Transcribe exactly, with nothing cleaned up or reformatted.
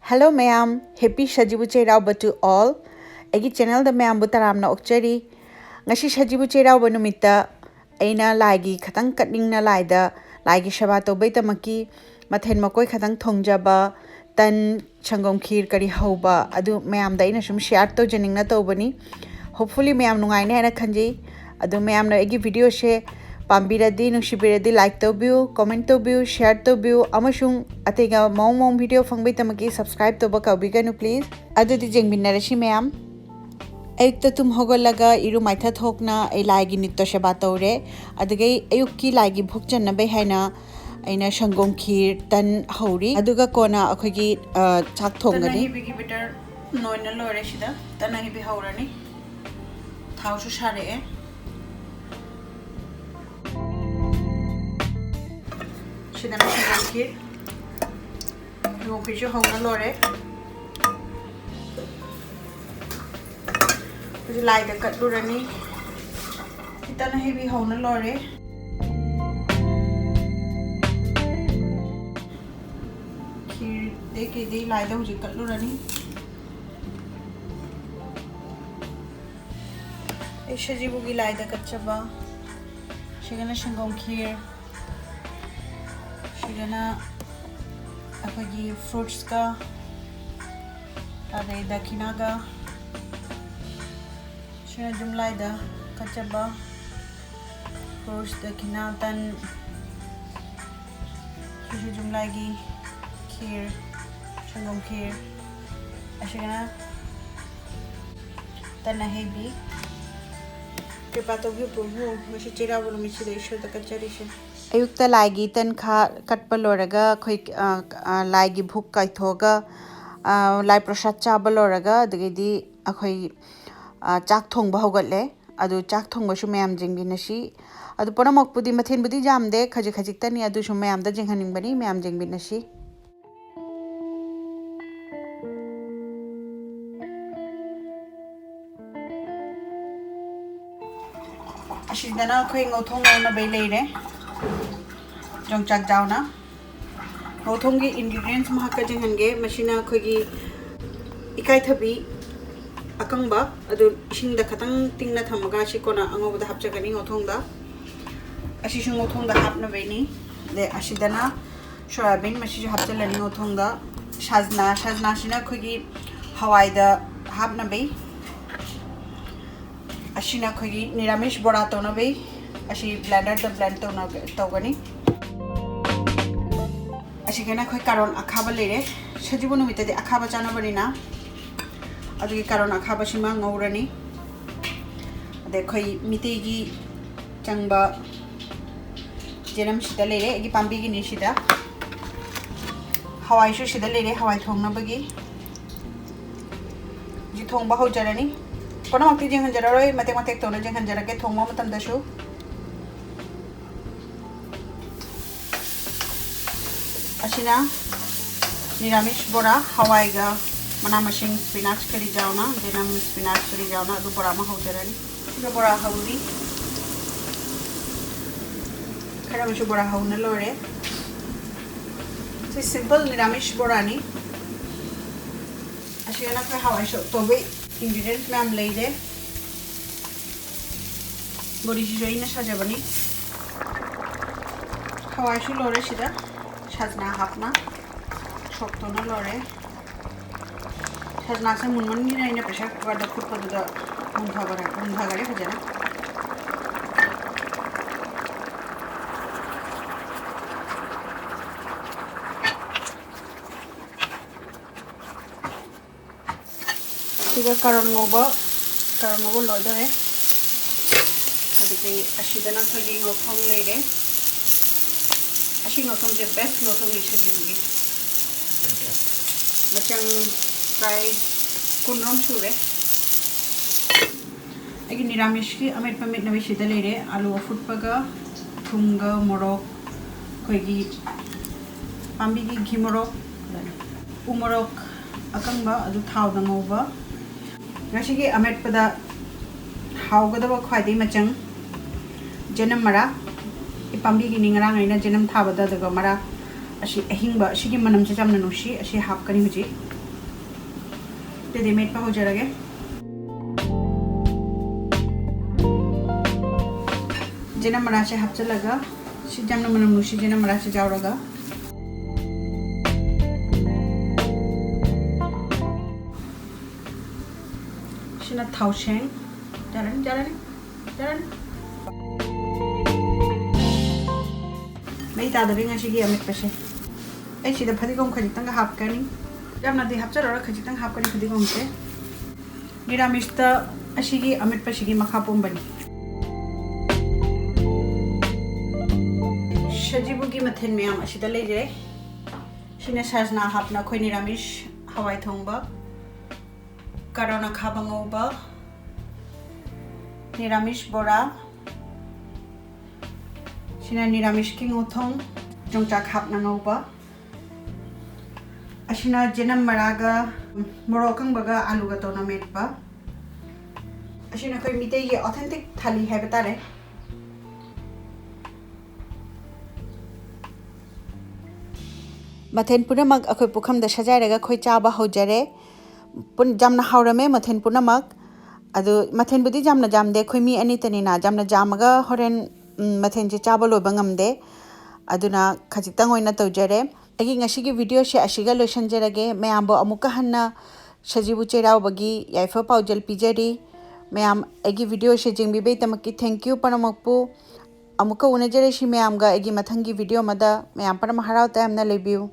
Hello ꯃꯌꯥꯝ, Happy Sajibu Cheiraoba to all. ꯑꯩꯒꯤ ꯆꯦꯅꯦꯜꯗ ꯃꯌꯥꯝꯕꯨ ꯇꯔꯥꯝꯅ ꯑꯣꯛꯆꯔꯤ꯫ ꯉꯁꯤ ꯁꯖꯤꯕꯨ ꯆꯩꯔꯥꯎꯕ ꯅꯨꯃꯤꯠꯇ ꯑꯩꯅ ꯂꯥꯏꯒꯤ ꯈꯇꯪ ꯀꯠꯅꯤꯡꯅ ꯂꯥꯏꯗ, ꯂꯥꯏꯒꯤ ꯁꯦꯕꯥ ꯇꯧꯕꯩꯗꯃꯛꯀꯤ ꯃꯊꯦꯜ ꯃꯀꯣꯏ ꯈꯇꯪ ꯊꯣꯡꯖꯕ, ꯇꯟ, ꯁꯪꯒꯣꯝ ꯈꯤꯔ ꯀꯔꯤ ꯍꯧꯕ ꯑꯗꯨ ꯃꯌꯥꯝꯗ ꯑꯩꯅ ꯁꯨꯝ ꯁꯤꯌꯥꯔ ꯇꯧꯖꯅꯤꯡꯅ ꯇꯧꯕꯅꯤ꯫ Hopefully ꯃꯌꯥꯝ ꯅꯨꯡꯉꯥꯏꯅꯤ ꯍꯥꯏꯅ ꯈꯟꯖꯩ꯫ ꯑꯗꯨ ꯃꯌꯥꯝꯅ ꯑꯩꯒꯤ ꯚꯤꯗꯤꯑꯣꯁꯦ ꯄꯥꯝꯕꯤꯔꯗꯤ, ꯅꯨꯡꯁꯤꯕꯤꯔꯗꯤ, ꯂꯥꯏꯛ ꯇꯧꯕꯤꯌꯨ, ꯀꯣꯃꯦꯟ ꯇꯧꯕꯤꯌꯨ, ꯁꯤꯌꯥꯔ ꯇꯧꯕꯤꯌꯨ, ꯑꯃꯁꯨꯡ ꯑꯇꯩꯒ ꯃꯑꯣꯡ ꯃꯑꯣꯡ ꯚꯤꯗꯤꯑꯣ ꯐꯪꯕꯩꯗꯃꯛꯀꯤ ꯁꯕꯁꯀ꯭ꯔꯥꯏꯕ ꯇꯧꯕ ꯀꯥꯎꯕꯤꯒꯅꯨ ꯄ꯭ꯂꯤꯖ꯫ ꯑꯗꯨꯗꯤ ꯌꯦꯡꯃꯤꯟꯅꯔꯁꯤ ꯃꯌꯥꯝ꯫ ꯑꯌꯨꯛꯇ ꯇꯨꯝ ꯍꯧꯒꯠꯂꯒ ꯏꯔꯨ ꯃꯥꯏꯊ ꯊꯣꯛꯅ ꯑꯩ ꯂꯥꯏꯒꯤ ꯅꯤꯠꯇꯣ ꯁꯦꯕꯥ ꯇꯧꯔꯦ꯫ ꯑꯗꯨꯗꯒꯤ ꯑꯌꯨꯛꯀꯤ ꯂꯥꯏꯒꯤ ꯚꯣꯛ ꯆꯟꯅꯕꯩ ꯍꯥꯏꯅ ꯑꯩꯅ ꯁꯪꯒꯣꯝ ꯈꯤꯔ ꯇꯟ ꯍꯧꯔꯤ꯫ ꯑꯗꯨꯒ ꯀꯣꯟꯅ ꯑꯩꯈꯣꯏꯒꯤ, ꯑ, ꯆꯥꯛ ꯊꯣꯡꯒꯅꯤ꯫ ꯇꯟ ꯑꯍꯩꯕꯤꯒꯤ ꯕꯦꯇꯔ ꯅꯣꯏꯅ ꯂꯣꯏꯔꯦ꯫ ꯁꯤꯗ ꯇꯟ ꯑꯍꯩꯕꯤ ꯍꯧꯔꯅꯤ꯫ ꯊꯥꯎꯁꯨ ꯁꯥꯔꯛꯑꯦ꯫ ꯁꯤꯗꯅ ꯁꯪꯒꯣꯝ ꯈꯤꯔ, ꯁꯪꯒꯣꯝ ꯈꯤꯔꯁꯨ ꯍꯧꯅ ꯂꯣꯏꯔꯦ꯫ ꯍꯧꯖꯤꯛ ꯂꯥꯏꯗ ꯀꯠꯂꯨꯔꯅꯤ꯫ ꯇꯟ ꯑꯍꯩꯕꯤ ꯍꯧꯅ ꯂꯣꯏꯔꯦ꯫ ꯈꯤꯔꯗꯩ ꯀꯩꯗꯩ ꯂꯥꯏꯗ ꯍꯧꯖꯤꯛ ꯀꯠꯂꯨꯔꯅꯤ꯫ ꯑꯩ ꯁꯖꯤꯕꯨꯒꯤ ꯂꯥꯏꯗ ꯀꯠꯆꯕ꯫ ꯁꯤꯒꯅ ꯁꯪꯒꯣꯝ ꯈꯤꯔ, ꯁꯤꯒꯅ ꯑꯩꯈꯣꯏꯒꯤ ꯐ꯭ꯔꯨꯠꯁꯀ, ꯑꯗꯩ ꯗꯈꯤꯅꯥꯒ꯫ ꯁꯤꯅ ꯌꯨꯝꯂꯥꯏꯗ ꯀꯠꯆꯕ ꯐ꯭ꯔꯨꯠꯁ, ꯗꯈꯤꯅꯥ, ꯇꯟ꯫ ꯁꯤꯁꯨ ꯌꯨꯝꯂꯥꯏꯒꯤ ꯈꯤꯔ, ꯁꯪꯒꯣꯝ ꯈꯤꯔ꯫ ꯑꯁꯤꯒꯅ ꯇꯟ ꯑꯍꯩꯕꯤ꯫ ꯀ꯭ꯔꯤꯄꯥ ꯇꯧꯕꯤꯌꯨ ꯄ꯭ꯔꯚꯨ, ꯉꯁꯤ ꯆꯩꯔꯥꯎꯕ ꯅꯨꯃꯤꯠꯁꯤꯗ ꯏꯁꯣꯔꯗ ꯀꯠꯆꯔꯤꯁꯦ꯫ ꯑꯌꯨꯛꯇ ꯂꯥꯏꯒꯤ ꯇꯟ ꯈꯥ ꯀꯠꯄ ꯂꯣꯏꯔꯒ ꯑꯩꯈꯣꯏ, ꯑ, ꯑ, ꯂꯥꯏꯒꯤ ꯚꯣꯛ ꯀꯥꯏꯊꯣꯛꯑꯒ, ꯑ, ꯂꯥꯏ ꯄ꯭ꯔꯁꯥꯗ ꯆꯥꯕ ꯂꯣꯏꯔꯒ ꯑꯗꯒꯤꯗꯤ ꯑꯩꯈꯣꯏ, ꯑ, ꯆꯥꯛ ꯊꯣꯡꯕ ꯍꯧꯒꯠꯂꯦ꯫ ꯑꯗꯨ ꯆꯥꯛ ꯊꯣꯡꯕꯁꯨ ꯃꯌꯥꯝ ꯌꯦꯡꯃꯤꯟꯅꯁꯤ꯫ ꯑꯗꯨ ꯄꯨꯝꯅꯃꯛꯄꯨꯗꯤ ꯃꯊꯦꯜꯕꯨꯗꯤ ꯌꯥꯝꯗꯦ, ꯈꯖꯤꯛ ꯈꯖꯤꯛꯇꯅꯤ, ꯑꯗꯨꯁꯨ ꯃꯌꯥꯝꯗ ꯌꯦꯡꯍꯟꯅꯤꯡꯕꯅꯤ, ꯃꯌꯥꯝ ꯌꯦꯡꯃꯤꯟꯅꯁꯤ꯫ ꯑꯁꯤꯗꯅ ꯑꯩꯈꯣꯏ ꯉꯧꯊꯣꯡ ꯉꯧꯅꯕꯩ ꯂꯩꯔꯦ꯫ ꯌꯣꯡꯆꯥꯛ ꯖꯥꯎꯅ꯫ ꯉꯧꯊꯣꯡꯒꯤ ingredients ꯃꯍꯥꯛꯀ ꯌꯦꯡꯍꯟꯒꯦ꯫ ꯃꯁꯤꯅ ꯑꯩꯈꯣꯏꯒꯤ ꯏꯀꯥꯏꯊꯕꯤ ꯑꯀꯪꯕ ꯑꯗꯨ ꯏꯁꯤꯡꯗ ꯈꯇꯪ ꯇꯤꯡꯅ ꯊꯝꯃꯒ ꯁꯤ ꯀꯣꯟꯅ ꯑꯉꯧꯕꯗ ꯍꯥꯞꯆꯒꯅꯤ ꯉꯧꯊꯣꯡꯗ꯫ ꯑꯁꯤꯁꯨ ꯉꯧꯊꯣꯡꯗ ꯍꯥꯞꯅꯕꯩꯅꯤ꯫ ꯑꯗꯩ ꯑꯁꯤꯗꯅ ꯁꯣꯌꯥꯕꯤꯟ, ꯃꯁꯤꯁꯨ ꯍꯥꯞꯆꯤꯜꯂꯅꯤ ꯉꯧꯊꯣꯡꯗ꯫ ꯁꯥꯖꯅꯥ, ꯁꯥꯖꯅꯥꯁꯤꯅ ꯑꯩꯈꯣꯏꯒꯤ ꯍꯋꯥꯏꯗ ꯍꯥꯞꯅꯕꯩ꯫ ꯑꯁꯤꯅ ꯑꯩꯈꯣꯏꯒꯤ ꯅꯤꯔꯥꯃꯤꯁ ꯕꯣꯔꯥ ꯇꯧꯅꯕꯩ꯫ ꯑꯁꯤ blenderꯗ blend ꯇꯧꯅ-, ꯇꯧꯒꯅꯤ꯫ ꯑꯁꯤꯒꯅ ꯑꯩꯈꯣꯏ ꯀꯥꯔꯣꯟ ꯑꯈꯥꯕ ꯂꯩꯔꯦ꯫ ꯁꯖꯤꯕꯨ ꯅꯨꯃꯤꯠꯇꯗꯤ ꯑꯈꯥꯕ ꯆꯥꯅꯕꯅꯤꯅ ꯑꯗꯨꯒꯤ ꯀꯥꯔꯣꯟ ꯑꯈꯥꯕꯁꯤꯃ ꯉꯧꯔꯅꯤ꯫ ꯑꯗꯩ ꯑꯩꯈꯣꯏ ꯃꯤꯇꯩꯒꯤ ꯆꯪꯕ ꯌꯦꯅꯝꯁꯤꯗ ꯂꯩꯔꯦ, ꯑꯩꯒꯤ ꯄꯥꯝꯕꯤꯒꯤꯅꯤ ꯁꯤꯗ꯫ ꯍꯋꯥꯏꯁꯨ ꯁꯤꯗ ꯂꯩꯔꯦ, ꯍꯋꯥꯏ ꯊꯣꯡꯅꯕꯒꯤ꯫ ꯍꯧꯖꯤꯛ ꯊꯣꯡꯕ ꯍꯧꯖꯔꯅꯤ꯫ ꯄꯨꯝꯅꯃꯛꯇꯤ ꯌꯦꯡꯍꯟꯖꯔꯔꯣꯏ, ꯃꯇꯦꯛ ꯃꯇꯦꯛ ꯇꯧꯅ ꯌꯦꯡꯍꯟꯖꯔꯛꯀꯦ ꯊꯣꯡꯕ ꯃꯇꯝꯗꯁꯨ꯫ ꯑꯁꯤꯅ ꯅꯤꯔꯥꯃꯤꯁ ꯕꯣꯔꯥ, ꯍꯋꯥꯏꯒ ꯃꯅꯥ ꯃꯁꯤꯡ, spinach ꯀꯔꯤ ꯌꯥꯎꯅ, ꯌꯦꯅꯝ, spinach ꯀꯔꯤ ꯌꯥꯎꯅ ꯑꯗꯨ ꯕꯣꯔꯥ ꯑꯃ ꯍꯧꯖꯔꯅꯤ꯫ ꯁꯤꯒ ꯕꯣꯔꯥ ꯍꯧꯔꯤ꯫ ꯈꯔ ꯑꯃꯁꯨ ꯕꯣꯔꯥ ꯍꯧꯅ ꯂꯣꯏꯔꯦ꯫ ꯁꯤ simple ꯅꯤꯔꯥꯃꯤꯁ ꯕꯣꯔꯥꯅꯤ꯫ ꯑꯁꯤꯅ ꯑꯩꯈꯣꯏ ꯍꯋꯥꯏ ꯁꯣꯛ ꯇꯧꯕꯩ ingredients ꯃꯌꯥꯝ ꯂꯩꯔꯦ꯫ ꯕꯣꯔꯤꯁꯤꯁꯨ ꯑꯩꯅ ꯁꯥꯖꯕꯅꯤ꯫ ꯍꯋꯥꯏꯁꯨ ꯂꯣꯏꯔꯦ ꯁꯤꯗ꯫ ꯁꯥꯖꯅꯥ ꯍꯥꯞꯅ ꯁꯣꯛ ꯇꯧꯅ ꯂꯣꯏꯔꯦ꯫ ꯁꯥꯖꯅꯥꯁꯦ ꯃꯨꯟꯃꯟꯒꯤꯅ ꯑꯩꯅ pressure cookerꯗ ꯐꯨꯠꯄꯗꯨꯗ ꯃꯨꯟꯊꯈꯔꯦ, ꯃꯨꯟꯊꯈꯔꯦ ꯐꯖꯅ꯫ ꯁꯤꯒ ꯀꯥꯔꯣꯟ ꯉꯧꯕ, ꯀꯥꯔꯣꯟ ꯉꯧꯕ ꯂꯣꯏꯗꯣꯔꯦ꯫ ꯑꯗꯨꯗꯤ ꯑꯁꯤꯗꯅ ꯑꯩꯈꯣꯏꯒꯤ ꯉꯧꯊꯣꯡ ꯂꯩꯔꯦ꯫ ꯑꯁꯤ ꯉꯧꯊꯣꯡꯁꯦ best ꯉꯧꯊꯣꯡꯅꯤ ꯁꯖꯤꯕꯨꯒꯤ꯫ ꯃꯆꯪ ꯄ꯭ꯔꯥꯏ ꯀꯨꯟꯔꯣꯝ ꯁꯨꯔꯦ꯫ ꯑꯩꯒꯤ ꯅꯤꯔꯥꯃꯤꯁꯀꯤ ꯑꯃꯦꯠꯄ ꯃꯦꯠꯅꯕ ꯁꯤꯗ ꯂꯩꯔꯦ꯫ ꯑꯂꯨ ꯑꯐꯨꯠꯄꯒ ꯊꯨꯝꯒ ꯃꯣꯔꯣꯛ, ꯑꯩꯈꯣꯏꯒꯤ ꯄꯥꯝꯕꯤꯒꯤ ꯘꯤ ꯃꯣꯔꯣꯛ, ꯎ ꯃꯣꯔꯣꯛ ꯑꯀꯪꯕ ꯑꯗꯨ ꯊꯥꯎꯗ ꯉꯧꯕ꯫ ꯉꯁꯤꯒꯤ ꯑꯃꯦꯠꯄꯗ ꯍꯥꯎꯒꯗꯕ ꯈ꯭ꯋꯥꯏꯗꯒꯤ ꯃꯆꯪ ꯖꯦꯅꯝ ꯃꯔꯥ꯫ ꯑꯩ ꯄꯥꯝꯕꯤꯒꯤꯅꯤ, ꯉꯔꯥꯡ ꯑꯩꯅ ꯖꯦꯅꯝ ꯊꯥꯕꯗ ꯑꯗꯨꯒ ꯃꯔꯥ ꯑꯁꯤ ꯑꯍꯤꯡꯕ, ꯑꯁꯤꯒꯤ ꯃꯅꯝꯁꯦ ꯌꯥꯝꯅ ꯅꯨꯡꯁꯤ꯫ ꯑꯁꯤ ꯍꯥꯞꯀꯅꯤ ꯍꯧꯖꯤꯛ꯫ ꯑꯗꯨꯗꯤ ꯃꯦꯠꯄ ꯍꯧꯖꯔꯒꯦ꯫ ꯖꯦꯅꯝ ꯃꯔꯥꯁꯦ ꯍꯥꯞꯆꯤꯜꯂꯒ, ꯁꯤ ꯌꯥꯝꯅ ꯃꯅꯝ ꯅꯨꯡꯁꯤ, ꯖꯦꯅꯝ ꯃꯔꯥꯁꯦ ꯌꯥꯎꯔꯒ꯫ ꯁꯤꯅ ꯊꯥꯎꯁꯦꯡ꯫ ꯌꯥꯔꯅꯤ, ꯌꯥꯔꯅꯤ, ꯌꯥꯔꯅꯤ꯫ ꯃꯩ ꯇꯥꯗꯕꯤ ꯉꯁꯤꯒꯤ ꯑꯃꯦꯠꯄꯁꯦ꯫ ꯑꯩ ꯁꯤꯗ ꯐꯗꯤꯒꯣꯝ ꯈꯖꯤꯛꯇꯪꯒ ꯍꯥꯞꯀꯅꯤ꯫ ꯌꯥꯝꯅꯗꯤ ꯍꯥꯞꯆꯔꯔꯣꯏ, ꯈꯖꯤꯛꯇꯪ ꯍꯥꯞꯀꯅꯤ ꯐꯗꯤꯒꯣꯝꯁꯦ꯫ ꯅꯤꯔꯥꯃꯤꯁꯇ ꯑꯁꯤꯒꯤ ꯑꯃꯦꯠꯄꯁꯤꯒꯤ ꯃꯈꯥ ꯄꯣꯟꯕꯅꯤ꯫ ꯁꯖꯤꯕꯨꯒꯤ ꯃꯊꯦꯜ ꯃꯌꯥꯝ ꯑꯁꯤꯗ ꯂꯩꯖꯔꯦ꯫ ꯁꯤꯅ ꯁꯖꯅꯥ ꯍꯥꯞꯅ ꯑꯩꯈꯣꯏ ꯅꯤꯔꯥꯃꯤꯁ ꯍꯋꯥꯏ ꯊꯣꯡꯕ, ꯀꯔꯣꯟ ꯑꯈꯥꯕ ꯉꯧꯕ, ꯅꯤꯔꯥꯃꯤꯁ ꯕꯣꯔꯥ, ꯁꯤꯅ ꯅꯤꯔꯥꯃꯤꯁꯀꯤ ꯉꯧꯊꯣꯡ, ꯌꯣꯡꯆꯥꯛ ꯍꯥꯞꯅ ꯉꯧꯕ, ꯑꯁꯤꯅ ꯖꯦꯅꯝ ꯃꯔꯥꯒ ꯃꯣꯔꯣꯛ ꯑꯀꯪꯕꯒ ꯑꯂꯨꯒ ꯇꯧꯅ ꯃꯦꯠꯄ꯫ ꯑꯁꯤꯅ ꯑꯩꯈꯣꯏ ꯃꯤꯇꯩꯒꯤ authentic ꯊꯥꯂꯤ ꯍꯥꯏꯕ ꯇꯥꯔꯦ꯫ ꯃꯊꯦꯜ ꯄꯨꯝꯅꯃꯛ ꯑꯩꯈꯣꯏ ꯄꯨꯈꯝꯗ ꯁꯖꯥꯏꯔꯒ ꯑꯩꯈꯣꯏ ꯆꯥꯕ ꯍꯧꯖꯔꯦ꯫ ꯄꯨꯟ-, ꯌꯥꯝꯅ ꯍꯥꯎꯔꯝꯃꯦ ꯃꯊꯦꯜ ꯄꯨꯝꯅꯃꯛ꯫ ꯑꯗꯨ ꯃꯊꯦꯜꯕꯨꯗꯤ ꯌꯥꯝꯅ ꯌꯥꯝꯗꯦ, ꯑꯩꯈꯣꯏ ꯃꯤ ꯑꯅꯤꯇꯅꯤꯅ꯫ ꯌꯥꯝꯅ ꯌꯥꯝꯃꯒ ꯍꯣꯔꯦꯟ, ꯎꯝ, ꯃꯊꯦꯜꯁꯦ ꯆꯥꯕ ꯂꯣꯏꯕ ꯉꯝꯗꯦ꯫ ꯑꯗꯨꯅ ꯈꯖꯤꯛꯇꯪ ꯑꯣꯏꯅ ꯇꯧꯖꯔꯦ꯫ ꯑꯩꯒꯤ ꯉꯁꯤꯒꯤ videoꯁꯦ ꯑꯁꯤꯒ ꯂꯣꯏꯁꯤꯟꯖꯔꯒꯦ꯫ ꯃꯌꯥꯝꯕꯨ ꯑꯃꯨꯛꯀ ꯍꯟꯅ ꯁꯖꯤꯕꯨ ꯆꯩꯔꯥꯎꯕꯒꯤ ꯌꯥꯏꯐ ꯄꯥꯎꯖꯦꯜ ꯄꯤꯖꯔꯤ꯫ ꯃꯌꯥꯝ ꯑꯩꯒꯤ videoꯁꯦ ꯌꯦꯡꯕꯤꯕꯩꯗꯃꯛꯀꯤ thank you ꯄꯨꯝꯅꯃꯛꯄꯨ꯫ ꯑꯃꯨꯛꯀ ꯎꯅꯖꯔꯁꯤ ꯃꯌꯥꯝꯒ ꯑꯩꯒꯤ ꯃꯊꯪꯒꯤ video ꯑꯃꯗ꯫ ꯃꯌꯥꯝ ꯄꯨꯝꯅꯃꯛ ꯍꯔꯥꯎ ꯇꯌꯥꯝꯅ ꯂꯩꯕꯤꯌꯨ꯫